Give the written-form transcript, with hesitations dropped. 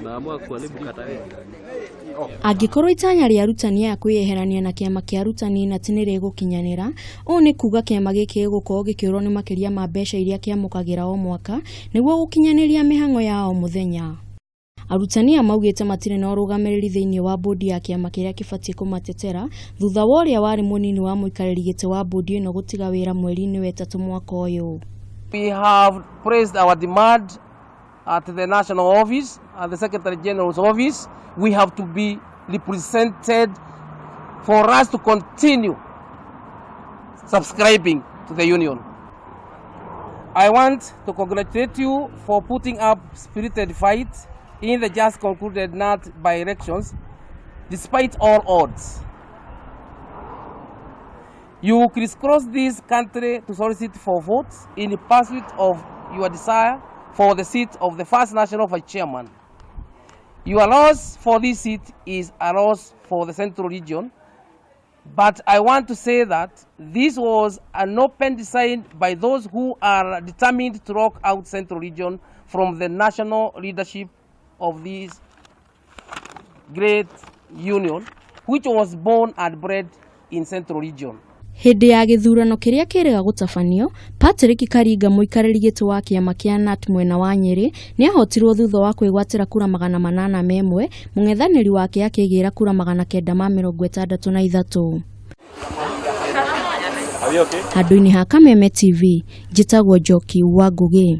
Naamua kuharibu kata yetu. Angĩkorwo itanya rĩa arutani aya kwĩyeherania na kĩama kĩa arutani KNUT nĩ rĩgũkinyanĩra, ũũ nĩ kuga kĩama gĩkĩ gĩgũkorwo gĩkĩũrwo nĩ makĩria ma mbeca iria kĩamũkagĩra o mwaka nĩguo gũkinyanĩria mĩhang'o ya o mũthenya. Arutani aya maugĩte matirĩ na ũrũgamĩrĩri thĩinĩ wa bodi ya kĩama kĩrĩa kĩbatiĩ kũmatetera thutha wa ũrĩa warĩ mũnini wa mũikarĩri gĩtĩ wa bodi ĩno gũtiga wĩra mweri-inĩ wa ĩtatũ mwaka ũyũ. We have placed our demand at the national office, at the Secretary General's office. We have to be represented for us to continue subscribing to the union. I want to congratulate you for putting up spirited fight in the just concluded KNUT by-elections, despite all odds. You crisscrossed this country to solicit for votes in pursuit of your desire for the seat of the first national vice chairman. Your loss for this seat is a loss for the Central Region, but I want to say that this was an open design by those who are determined to lock out Central Region from the national leadership of this great union, which was born and bred in Central Region. Hĩndĩ ya gĩthurano kĩrĩa kĩrĩga gũtabanio, Patrick Karinga mũikarĩri gĩtĩ wa kĩama kĩa KNUT mwena wa Nyĩrĩ nĩahotirwo thutha wa kwĩgwatĩra kura 801, mũng'ethanĩri wake akĩgĩra kura 963. Handũ-inĩ ha Kameme TV, njĩtagwo Njoki wa Ngũgĩ.